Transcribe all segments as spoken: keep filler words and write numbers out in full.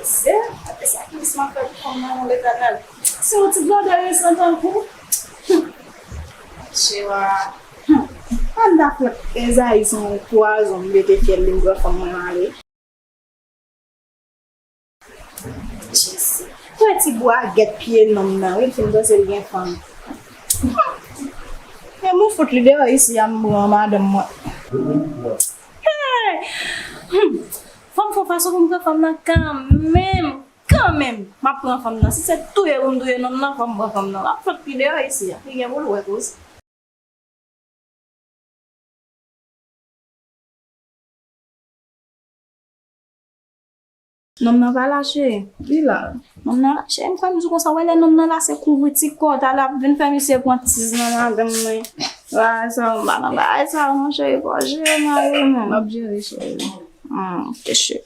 Se, se sakrifi m ap fè pou fanm nan, Letènèl. Se yon ti blòdè resan tankou. Cheva. Hmm. Ann ta fwèt Ezayi se yon pwazon, m mete fyèl li, m pran fanm mwen ale. Jezi. Wè ti bwa gèt pye nonm nan, wi, l fin panse l gen fanm. E mwen fout li deyò isi a, m pran madanm mwen. Hey! Hmm. Fò m fè fason pou m pran fanm nan kanmenm. Kanmenm, m ap pran fanm nan. Si se touye pou m touye nonm nan, fò m pran fanm nan. M ap fout li deyò isi a. Li gen pou l wè koze. Nonm nan pa la, cheri. Li la. Nonm nan la, cheri, m kwè m di w konsa, w wè lè nonm nan la, se kouvri ti kò w, talè ap vin fè misye pran tiz nan madanm mwen. Bagay sa yo, m pa nan bagay sa yo, non, cheri, fò w jere mari w, non. M ap jere, cheri. Hmm, ok, cheri.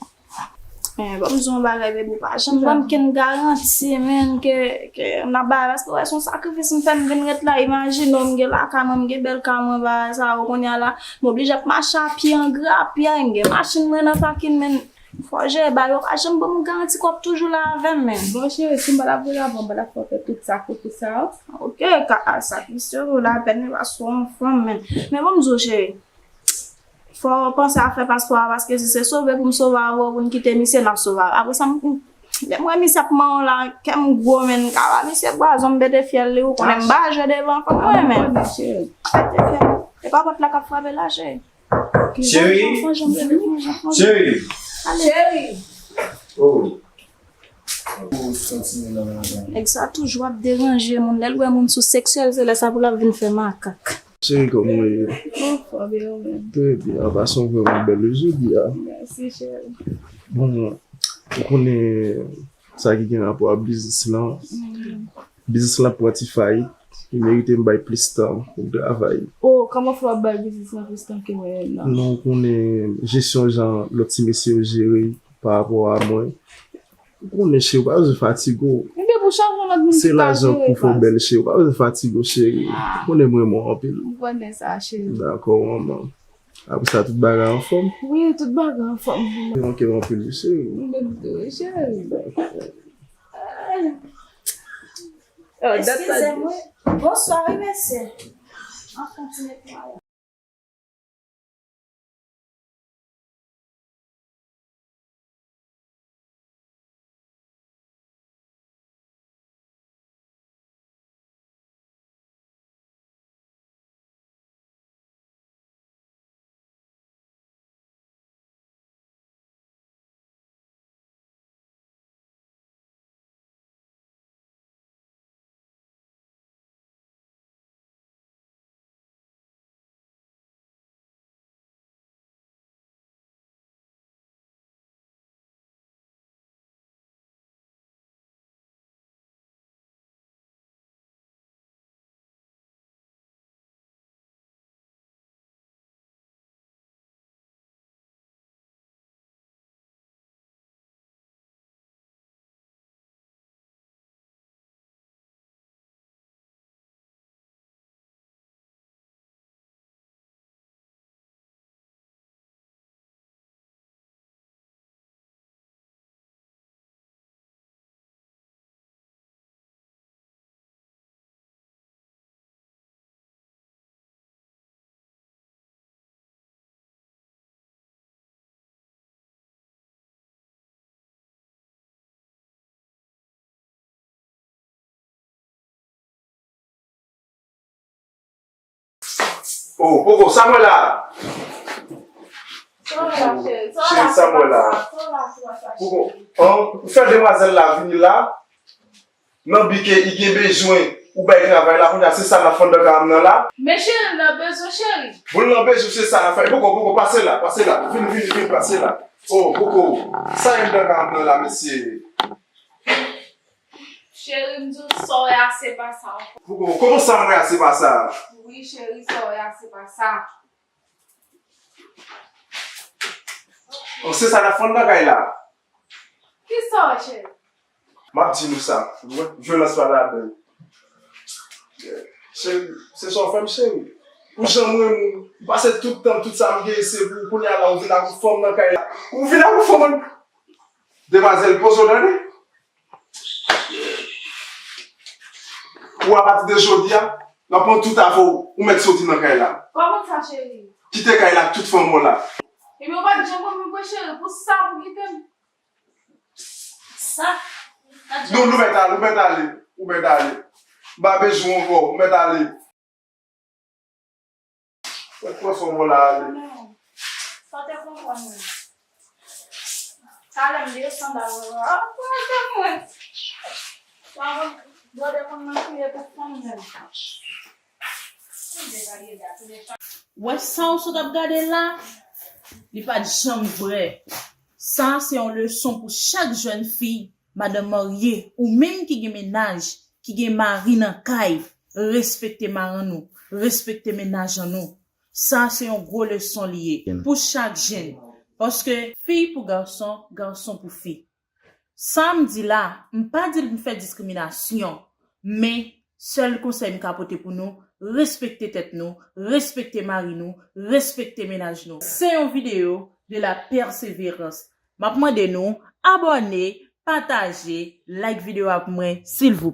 Eh, ban m di w yon bagay, baby, ou pa janm ban m kenn garanti, menn, ke, ke m ap bay, paske w wè, se yon sakrifis m fè, m vin ret la, imajine w, m gen lakay mwen, m gen bèl kay mwen, bagay sa yo, kounye a la, m oblije ap mache a pye an grapyay, m gen machin mwen nan pakin, menn, fò w jere bagay yo, ou pa janm ban m yon garanti ke w ap toujou la avè m, menn. Bon, cheri, si m pa t ap vin la, bon, m pa t ap fè w fè tout sakrifis sa yo. Ok, ka, a, sakrifis yo vo lapèn, wi, paske w yon fanm, menn. Men ban m di w, cheri, fò w panse a fè paspò a, paske si se sove pou m sove avè w, pou n kite misye, n ap sove avè w. Apre sa, m, lè m wè misye ap manyen w la, kè m gwo, menn, m ka ba misye pwazon, m pete fyèl li, ou konnen m pa jwe devan fanm mwen, menn. Pete fyèl. E pa pòt la k ap frape la, cheri. Cheri. Cheri. Ale. Cheri. Oh. Nèg sa toujou ap deranje moun. Lè l wè moun sou seksyèl, se lè sa pou l ap vin fè makak. Cheri, kòman w ye? Anfòm, e ou menm? Trè byen. An pasan w vrèman bèl jodi a. Mèsi, cheri. Bon, ou konnen sa ki gen rapò ak biznis lan. Biznis lan pran ti fayit. Li merite m bay plis tan pou m travay. Oh, kòman fè w ap bay biznis lan plis tan ke mwen menm nan? Non, ou konnen jesyon jan lòt ti mesye yo jere pa rapò a mwen. Ou konnen, cheri, ou pa bezwen fatige w. Ebyen, pou chak yon lòt moun ki ka jere, baz. Se lajan pou fè w bèl, cheri. Ou pa bezwen fatige w, cheri. Ou konnen m renmen w anpil. M konnen sa, cheri. Dakò, manman. Apre sa, tout bagay anfòm? Wi, tout bagay anfòm. Te manke w anpil, wi, cheri. M menm tou, wi, cheri. Dakò. Oh, dat pa di. Eskize mwen. Bonswa, wi, mesye. An kontinye travay. Oh, Poko, sa mwen la. Sa w la, cheri? Sa w la, cheri, sa mwen la. Sa w la, sa w la, cheri? Poko, an, ou fè demwazèl la vini la. Nan bi ke li gen bezwen ou bay travay la, kounye a se sa n ap fè anndan kay la la. Men cheri, l nan bezwen, cheri. Bon, l nan bezwen, se sa n ap fè. Poko, Poko, pase la, pase la. Vin, vin, vin, pase la. Oh, Poko, sa anndan kay la la, mesye? Cheri, m di w, sa w wè a, se pa sa ankò. Poko, kòman sa m wè a, se pa sa? Wi, cheri, sa w wè a, se pa sa. Oh, se sa n ap fè anndan kay la. Kisa w cheri? M ap di nou sa, vyolans pa ladan l. Cheri, se sa w fè m, cheri. Ou jan m renmen w, ou pase tout tan, tout sa m genyen, se pou ou, kounye a la, ou vin ak yon fanm nan kay la. Ou vin ak yon fanm nan Demwazèl, poze w tande. Ou apati de jodi a, m ap pran tout afè w, ou mèt soti nan kay la. Kòman sa, cheri? Kite kay la ak tout fanm ou la. Ebyen, ou pa t janm konn mwen vre, cheri, pou sa pou kite m. Sa? Non, nou mèt ale, ou mèt ale, ou mèt ale. M pa bezwen w ankò, ou mèt ale. Mwen pran fanm ou la ale. Sa w te konprann mwen. Talè m desann al wè. Ah, pran fanm mwen. Pran fanm, gade konn mwen kriye pou fanm mwen. Wè sa w sot ap gade la, li pa t janm vrè. Sa se yon leson pou chak jèn fi, madanm marye, ou menm ki gen mennaj, ki gen mari nan kay, respekte mari nou, respekte mennaj an nou. Sa se yon gwo leson li ye pou chak jèn. Paske fi pou gason, gason pou fi. Sa m di la, m pa di l m fè diskriminasyon, men sèl konsèy m ka pote pou nou, respekte tèt nou, respekte mari nou, respekte mennaj nou. Se yon videyo de la pèseverans. M ap mande nou abòne, pataje, like videyo a pou mwen, silvouplè.